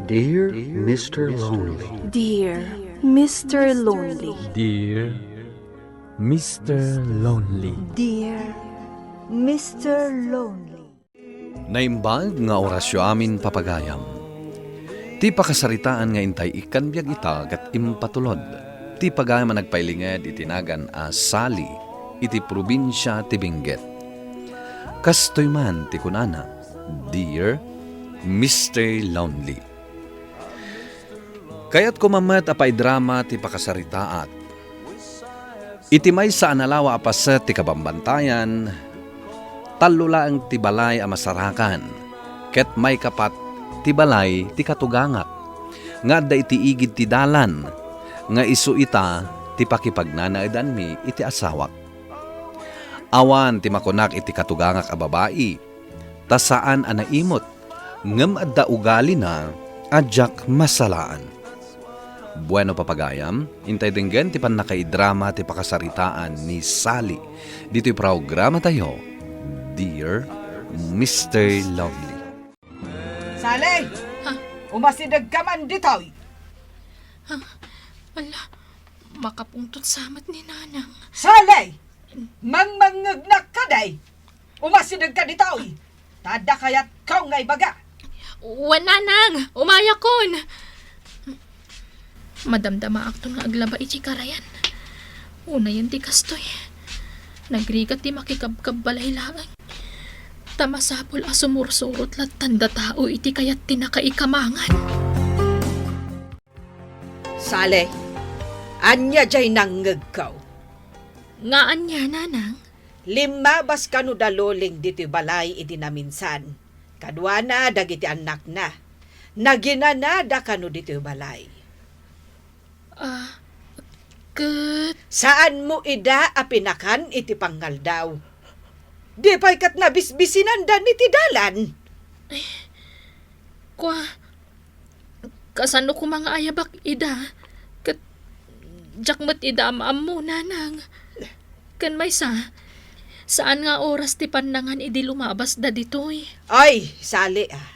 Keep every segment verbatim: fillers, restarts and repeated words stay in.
Dear Mister Lonely. Dear Mister Lonely. Dear Mister Lonely. Dear Mister Lonely. Naimbag nga orasyo amin, papagayam. Ti pakasaritaan nga intay ikkan biag ita ket impatulod. Ti pagayam a nagpailinged iti nagan a Sally iti probinsia ti Benguet. Kastoy man ti kunana, Dear Mister Lonely. Kayatko man met a paidrama ti pakasaritaak. Iti maysa a nalawa a paset ti kabambantayan, tallo laeng ti balay a masarakan, ket maikapat ti balay ti katugangak nga adda iti igid ti dalan, nga isu ita ti pakipagnanaedanmi iti asawak. Awan ti makunak iti katugangak a babai, ta saan a naimut, ngem adda ugalina a diak masalaan. Bueno, papagayam, intay denggen ti pannakaidrama ti pakasaritaan ni Sally ditoy programatayo, Dear Mister Lonely. Sally! Ha? Umasidegka man ditoy! Ha? Ala, makapungtot sa met ni Nanang. Sally! Mangmangngegnak kadi! Umasidegka ditoy! Ta adda kayatko nga ibaga! Wen, Nanang! Umayakon! Madamdamaakton nga aglaba iti karayan. Unayen ti kastoy. Nagrigat ti makikabkabbalay laeng. Ta masapul a sumursurot latta dayta a tao iti kayat ti nakaikamangan. Sally, ania jay nangngegko? Nga ania, Nanang? Limmabas kano da Loling ditoy balay idi naminsan. Kaduana dagiti annakna. Naginanada kano ditoy balay. Ah, ket? Saanmo ida a pinakan iti pangngaldaw. Di pay ket nabisbisinanda iti dalan. Kua, kasano koma nga ayabak ida? Ket diak met ida am-ammo, Nanang. Ken maysa, saan nga oras ti pannangan idi lumabasda ditoy. Ay, Sally, a.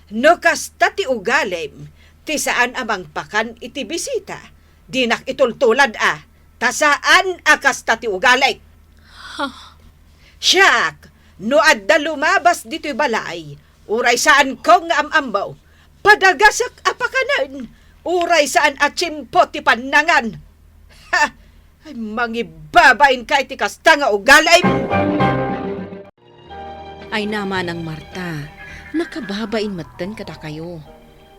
No kasta ti ugalim, ti saan a mangpakan iti bisita, dinak itultulad a, ta saan a kasta ti ugalik. Ha? Siak, no adda lumabas ditoy balay, uray saanko nga am-ammo, padagasek a pakanen, uray saan a tiempo ti pannangan. Ha! Ay, mangibabain ka iti kasta nga ugalim! Ay, Manang Marta, nakababain metten kadakayo.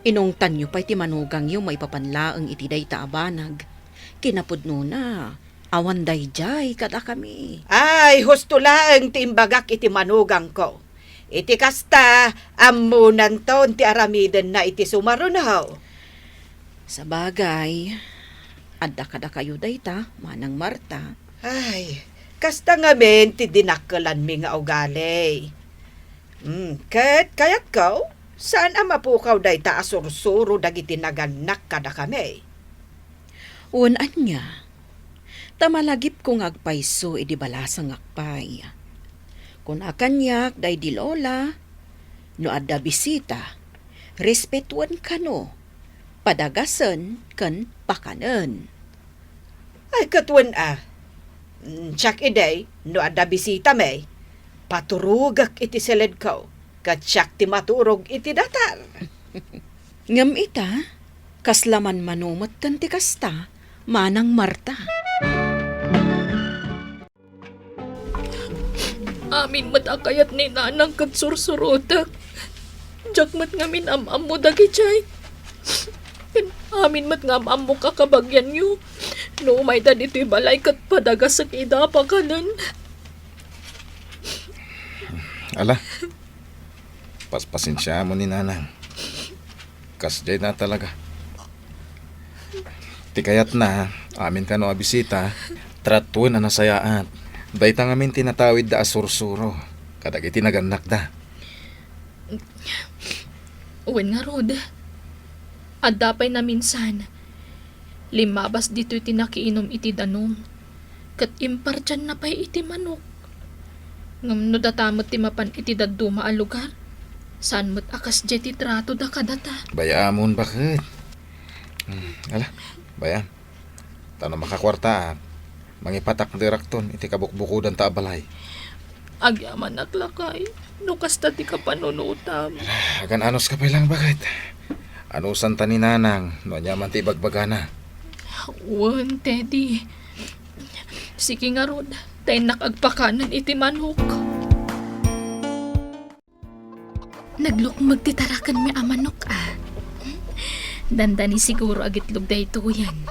Inungtanyo pay ti manugangyo maipapan laeng iti dayta a banag. Kinapudnona, awan daydiay kadakami. Ay, husto laeng ti imbagak iti manugangko. Iti kasta, ammonanton ti aramidenna iti sumaruno. Sabagay, adda kadakayo dayta, Manang Marta. Ay, kasta ngamin ti dinakkelanmi nga ugali. Hmm, ket kayatko, saan a mapukaw dayta a sursuro dagiti nagannak kadakami. Wen, ania, ta malagipko nga agpayso idi balasangak pay. Kuna kaniak daydi Lola, no adda bisita, respetuen kano, padagasen ken pakanen. Ay, ket wen a. Mm, siak idi, no adda bisitami, paturogek iti siledko, ket siak ti maturog iti datar. Ngem ita, kasla manmano metten ti kasta, Manang Marta. Amin met a kayat ni Nanang ket sursurotek. Diak met ngamin am-ammo dagijay. Ken amin met nga am-ammok a kabagianyo no umayda ditoy balay ket padagasek ida a pakanen. Ala, paspasensiaam ni Nanang. Kasdiay na talaga. Ti kayatna, amin kano a bisita, tratuen a nasayaat. Dayta ngamin ti natawidda a sursuro kadagiti nagannakda. Wen ngarud, adda pay naminsan, limmabas ditoy ti nakiinum iti danum, ket impartianna pay iti manok. Ngem no data met ti mapan iti dadduma a lugar, Saan met a kasdiay ti tratoda kadata? Bay-amon, baket. Hmm, ala, bay-am. Ta no makakuartaak, mangipatak direkton iti kabukbukodanta a balay. Agyamanak, lakay, no kasta ti kapanunotam. Agan-anuska pay lang, baket. Anusanta ni Nanang no ania man ti ibagbagana. Wen, Teddy. Sige ngarud, ta innak agpakanen iti manok. Naglukmeg ti tarakenmi a manok, a. Dandani siguro a gitlog daytoyen.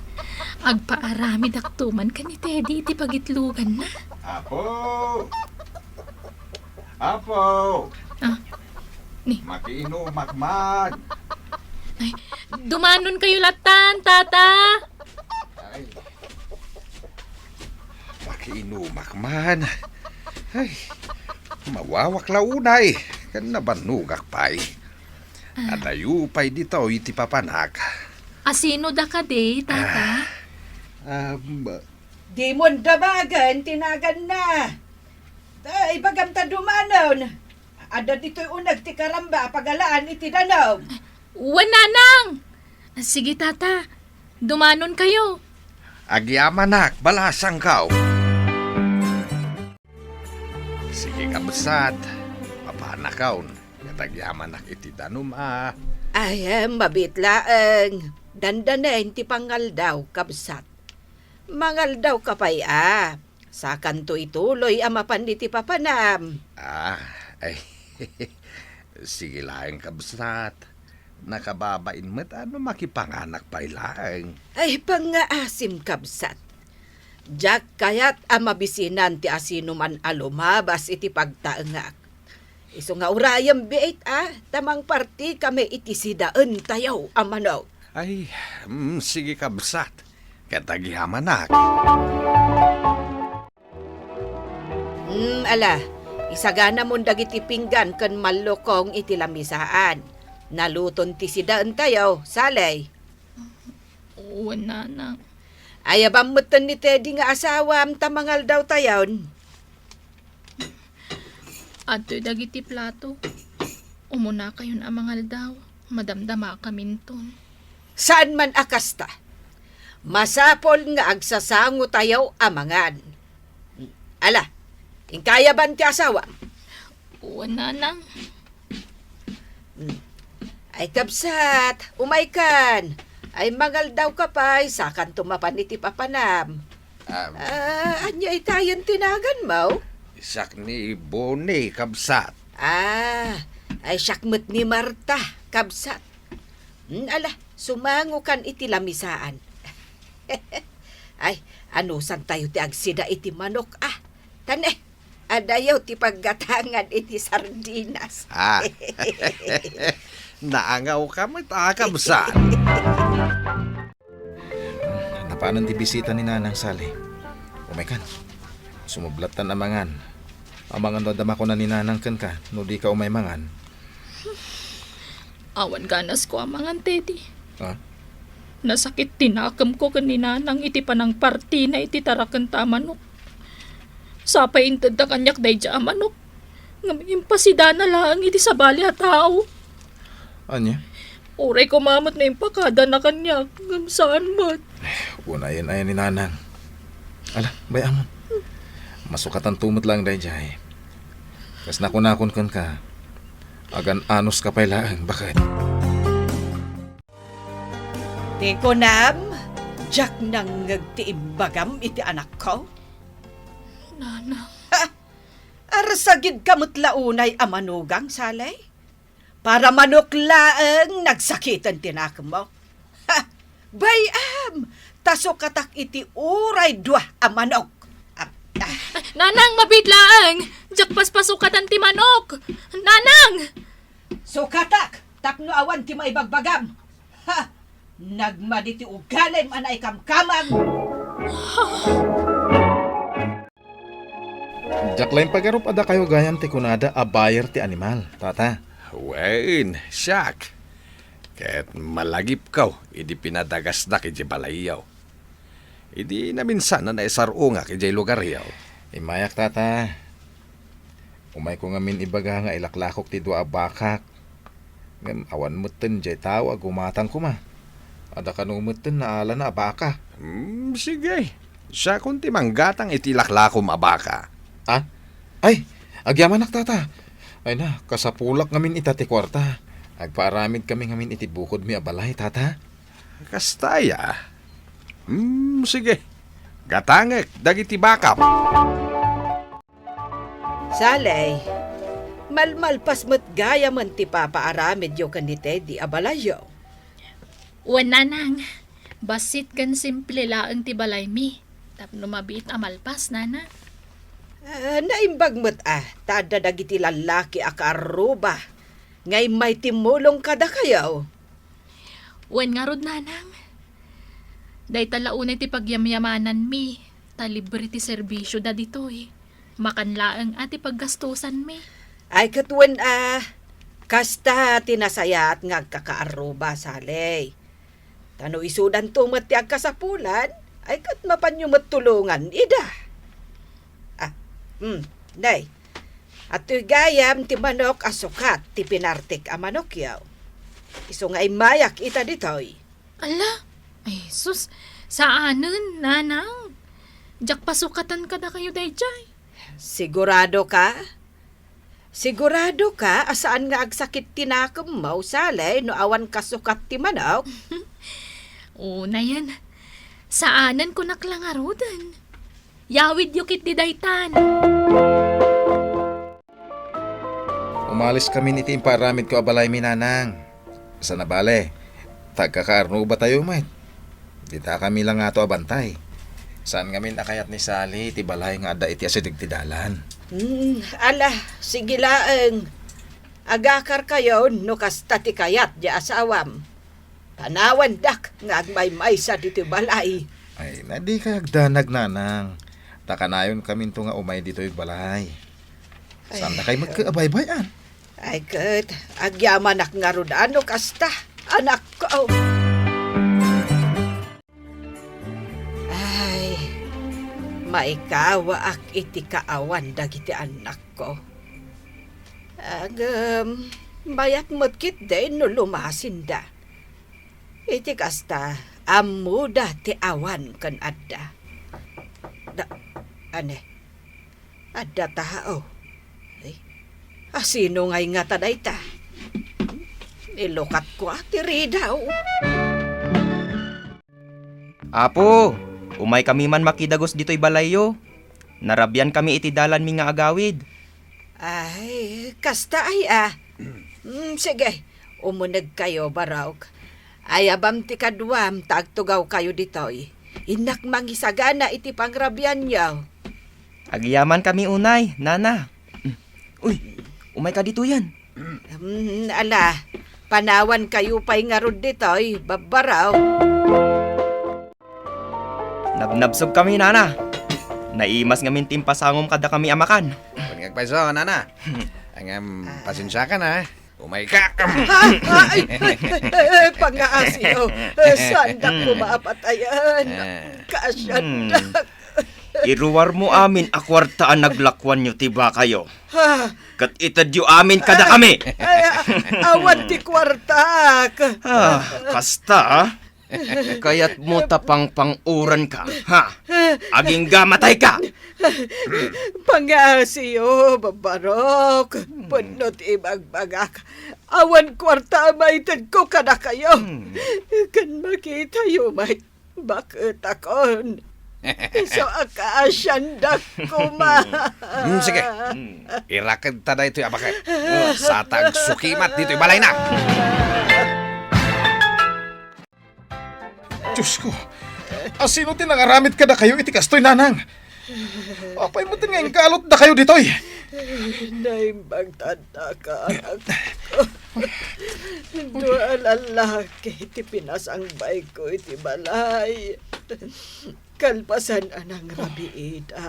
Agpaaramidakto man ken ni Teddy iti pagitloganna. Apo! Apo! Ah, ni- Makiinumak man! Ay, dumanonkayo latan, Tata! Ay. Makiinumak man. Ay, mawawak la unay, ken nabannogak pay. Ah. Adayo pay ditoy ti papanak. Asino da kadi, Tata? Ah, um, Dimon dabagen ti naganna. Ta, ibagam ta dumanon. Adda ditoy uneg ti karamba a pagalaan iti danum. Wen, Nanang! Sige, Tata. Dumanonkayo. Agyamanak, balasangkaw. Sige, kabsat. Mapanakon. Ket agyamanak iti danum a. Ay, em, mabiit laeng. Dandanen ti pangaldaw, kabsat. Mangaldaw ka pay a. Sakanto ituloy a mapan iti papanam. Ah, ay, sige laeng, kabsat. Nakababain met a no makipanganak pay laeng. Ay, pangngaasim, kabsat. Diak kayat a mabisinan ti asinoman a lumabas iti pagtaengak. Isu nga urayem biit a, ta mangpartikami iti sidaentayo a manok. Ay, mm, sige, kabsat. Ket agyamanak. Mm, ala, isaganamon dagiti pinggan ken mallukong iti lamisaan. Naluton ti sidaentayo, Sally. Wen, Nanang. Ayaban metten ni Teddy nga asawam ta mangaldawtayon. Adtoy dagiti plato. Umunakayon a mangaldaw. Madamdamakaminton. Saan man a kasta. Masapul nga agsasangotayo a mangan. Ala, inka ayaban ti asawam. Wen, Nanang. Hmm. Ay, kabsat, umaykan. Ay, mangaldawka pay, sakanto mapan iti papanam. Ah, Ah, ania itayen ti naganmo? Siak ni Bonnie, kabsat. Ah, ay, siak met ni Marta, kabsat. Hmm, ala, sumangokan iti lamisaan. Ay, anusantayo ti agsida iti manok, a. Tan, eh, adayo ti paggatangan iti sardinas. Ah. Naangawka met a, kabsat. Napanen ti bisita ni Nanang, Sally. Umaykan. Sumublattan a mangan. Amangan no adda makuna ni Nanang kenka no dika umay mangan. Awan ganasko a mangan, Teddy. Ha? Nasakit ti nakemko ken ni Nanang iti panangpartina iti tarakenta a manok. Sapay intedda kaniak daydiay a manok, ngem impasidana laeng iti sabali a tao. Ania? Uray koma met no impakadana kaniak, ngem saan met. Unayen aya ni Nanang. Ala, bay-amon. Masukatanto met laeng daydiay. Kas nakunakon kenka, agan-anuska pay laeng, baket. Ti kunam, diak nangngeg ti imbagam iti anakko. Nanang. Ha! Arsagidka met la unay a manugang, Sally? Para manok laeng nagsakiten ti nakemmo. Ha! Bay-am! Ta sukatak iti uray dua a manok. Ah, ah. Nanang, mabiit laeng! Diak paspasukatan ti manok! Nanang! Sukatak tapno awan ti maibagbagam. Ha! Nagmadi ti ugalim a naikamkamang. Diak la impagarup a dakayo gayam ti kunada a buyer ti animal, Tata. Wen, siak. Ket malagipko idi pinadagasdak idiay balayyo. Idi naminsan a naisar-ongak idiay lugaryo. Immayak, Tata. Umayko ngamin ibaga nga ilaklakok ti dua a bakak Ngem awan metten diay tao a gumatang koma. Adda kano metten naalana a baka. Hmm, sige. Siakon ti manggatang iti laklakom a baka. Ah? Ay, agyamanak, tata. Ay na, kasapulak ngamin ita ti kuarta. Agpaaramid kami ngamin iti bukodmi a balay, tata. Kasta aya? Hmm, sige. Gatangek dagiti bakam. Saley, malmalpas met gayamen ti papaaramidyo ken ni Teddy a balayyo. Wen, nanang, bassit ken simple laeng ti balaymi tapno mabiit a malpas, nana. Ah, naimbag met a ta adda dagiti lallaki a kaarruba nga immay timmulong kadakayo. Wen ngarud, nanang, dayta la unay ti pagyamyamananmi, ta libre ti serbisioda ditoy. Makan laeng a ti paggastosanmi. Ay, ket wen a, kasta ti nasayaat nga agkakaarruba, Saley. Ta no isudanto met ti agkasapulan, ay ket mapanyo met tulongan ida. Ah, hmm, nay. Adtoy gayam ti manok a sukat ti pinartik a manokyo. Isu nga immayak ita ditoy. Ala, ay sus, saanen, nanang. Diak pasukatan kadakayo daydiay. Sigurado ka? Sigurado ka a saan nga agsakit ti nakemmo, Saley, no awan kasukat ti manok? Unayen, saanen kunak la ngaruden. Yawidyo ketdi daytan. Umaliskamin iti impaaramidko a balaymi, nanang. Sana bale, ta agkakaarrubatayo met. Ditakami la ngato a bantay. Saan ngamin a kayat ni Saley ti balay nga adda iti asideg ti dalan. Hmm, ala, sige laeng. Agakarkayo no kasta ti kayat ti asawam. Panawandak nga agmaymaysa ditoy balay. Ay, na dikay agdanag, nanang. Ta kanayonkaminto nga umay ditoy balay. Ay. Saandakay met a baybay-an? Ay, ket agyamanak ngarud a no kasta, anakko. Ay, maikawaak iti kaawan dagiti annakko. Ngem, mayat met ketdi no lumasinda. Iti kasta, ammoda ti awan ken adda. Da, ane, adda tao. Ay, asino ngay ngata dayta? Ilukatko a ti ridaw. Apo, umaykami man makidagus ditoy balayyo. Narabiankami iti dalanmi nga agawid. Ay, kasta aya. Mm, sige, umunegkayo, barok. Ayabam ti kaduam ta agtugawkayo ditoy. Innak mangisagana iti pangrabianyo. Agyamankami unay, nana. Uy, umayka ditoyen. Mm, ala, panawankayo pay ngarud ditoy, babbaraw. Nabnabsogkami, nana. Naimas ngamin ti impasangom kadakami a makan. Wen nga agpayso, nana. Ngem, ah, pasensiakan, ha. Umayka. Ah, ah, ay, ay, ay, ay, pangaasiyo. Eh, saandak koma a patayen. Ah. Kaasiandak. Hmm. Iruarmo amin a kuarta a naglakuanyo ti bakayo. Ah. Ket itedyo amin kadakami. Ay, ah, awan ti kuartak. Ah, kasta, ah. Kayatmo ta pangpang-uranka, ha? Agingga matayka! Pangaasiyo, babarok. Pudno ti ibagbagak. Awan kuarta a maitedko kadakayo. Hmm. Ken makitayo met, baketakon. Isu a kaasiandak koma. Hmm, sige. Hmm. Iraked ta daytoy a baket. Sa ta agsukimat ditoy balayna. Diosko, asino ti nangaramid kadakayo iti kastoy, nanang? Apay met nga ingkalot dakayo ditoy? Naimbag ta adda ka, anakko. Dua a lallaki ti pinasangbayko iti balay. Kalpasan a nangrabiida,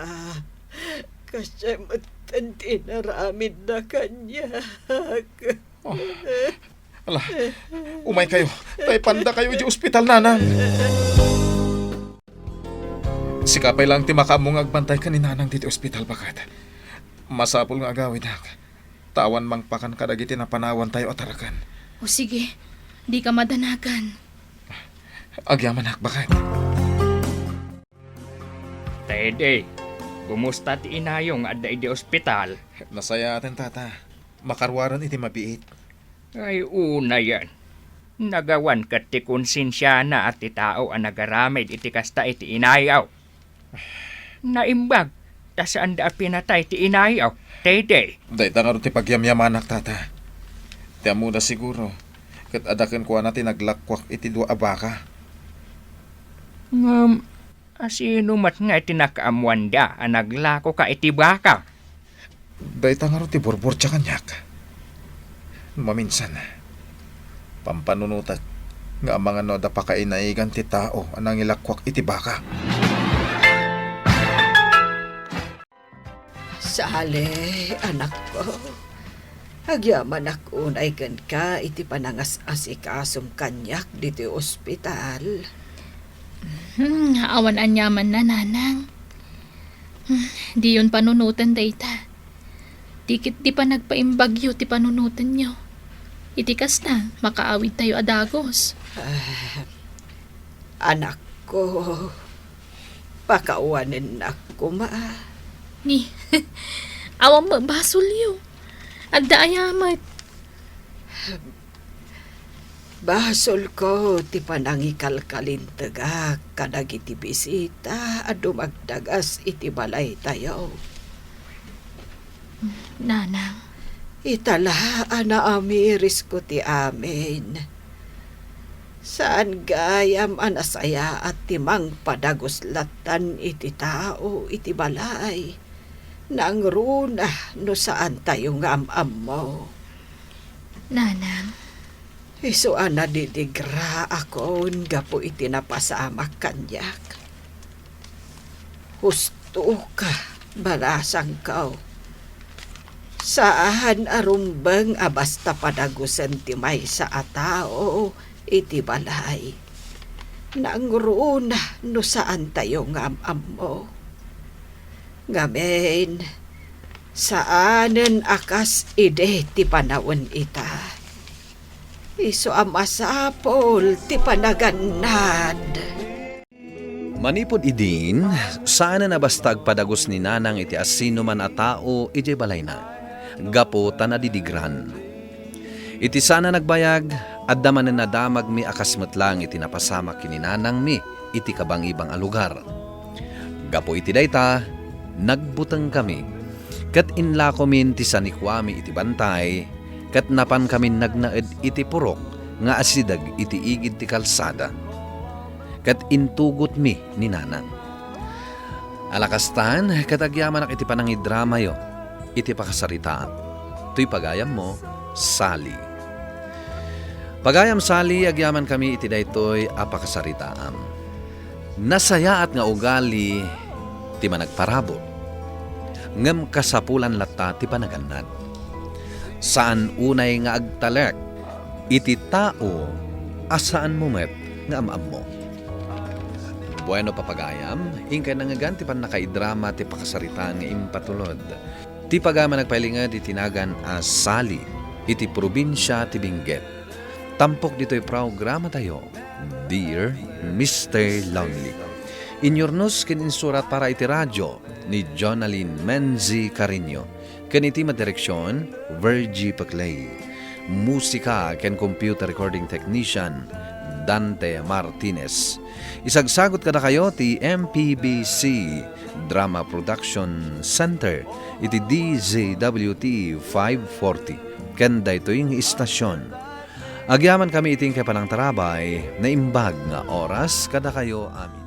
kasdiay metten ti inaramidda kaniak. Oh. Ala, umaykayo. Ta ipandakayo iti ospital, nanang. Sika pay laeng ti makaammo nga agbantay ken ni nanang ditoy ospital, baket. Masapul nga agawidak. Ta awan mangpakan kadagiti napanawantayo a taraken. O sige, dika madanagan. Agyamanak, baket. Tayde, kumusta ti inayo nga adda idi ospital? Nasayaaten, tata. Makaruaren iti mabiit. Ay, unayen. Nagawan ket ti konsensiana a ti tao a nagaramid iti kasta iti inayo. Naimbag, ta saanda a pinatay ti inayo, Tayde. Dayta ngarud ti pagyamyamanak, tata. Ti ammona siguro, ket adda kenkuana ti naglakkuak iti dua a baka. Ngem, asino met nga iti nakaammoanda a naglakoka iti baka? Dayta ngarud ti burburtia kaniak. Maminsan, pampanunotek nga amangan no adda pakainaigan ti tao a nangilakkuak iti baka. Sale, anakko. Agyamanak unay kenka iti panangas-asikasom kaniak ditoy ospital. Hmm, awan aniamanna, nanang. Hmm, diyon panunoten dayta. Di ket di panagpaimbagyo ti panunotenyo. Iti kasta, makaawidtayo a dagus. Ah, anakko, pakawanennak koma. Ni, awan met basolyo. Adda aya met. Basolko ti panangikalkalintegak kadagiti bisita a dumagdagas iti balaytayo. Nanang. Ita la a naamirisko ti amin. Saan gayam a nasayaat ti mangpadagus lattan iti tao iti balay. Nangruna no saantayo nga am-ammo. Nanang. Isu a nadidigraakon gapu iti napasamak kaniak. Hustoka, balasangko. Saan a rumbeng a basta padagusen ti maysa a tao iti balay. Nangruna no saantayo nga am-ammo. Ngamin, saanen a kas idi ti panawen ita. Isu a masapul ti panagannad. Manipud idin, saanen a basta agpadagus ni Nanang iti asinoman a tao idiay balayna, gapu ta nadidigran. Iti saan a nagbayag, adda manen a damagmi a kas met laeng iti napasamak ken ni nanangmi iti kabangibang a lugar. Gapu iti dayta, nagbutengkami, ket inlakomin ti sanikuami iti bantay, ket napankamin nagnaed iti purok nga asideg iti igid ti kalsada. Ket intugotmi ni nanang. Ala kastan, ket agyamanak iti panangidramayo iti pakasaritaam. Toy pagayammo, Sally. Pagayam Sally, agyamankami iti daytoy a pakasaritaam. Nasayaat nga ugali ti managparabur, ngem kasapulan latta ti panagannad. Saan unay nga agtalek iti tao a saanmo met nga am-ammo. Bueno, papagayam, inkay nangngegan ti pannakaidrama ti pakasaritaan nga impatulod ti pagayam a nagpailinged iti nagan a Sally iti probinsia ti Benguet. Tampok ditoy programatayo, Dear Mister Lonely. Inyurnos ken insurat para iti radio ni Jonalyn Menzi Carino. Ken iti madireksion, Virgie Peclay. Musika ken computer recording technician, Dante Martinez. Isagsagut kadakayo ti M P B C Drama Production Center iti D Z W T five forty. Ken daytoy nga istasyon, agyamankami iti inkay panangtarabay, naimbag nga oras kadakayo amin.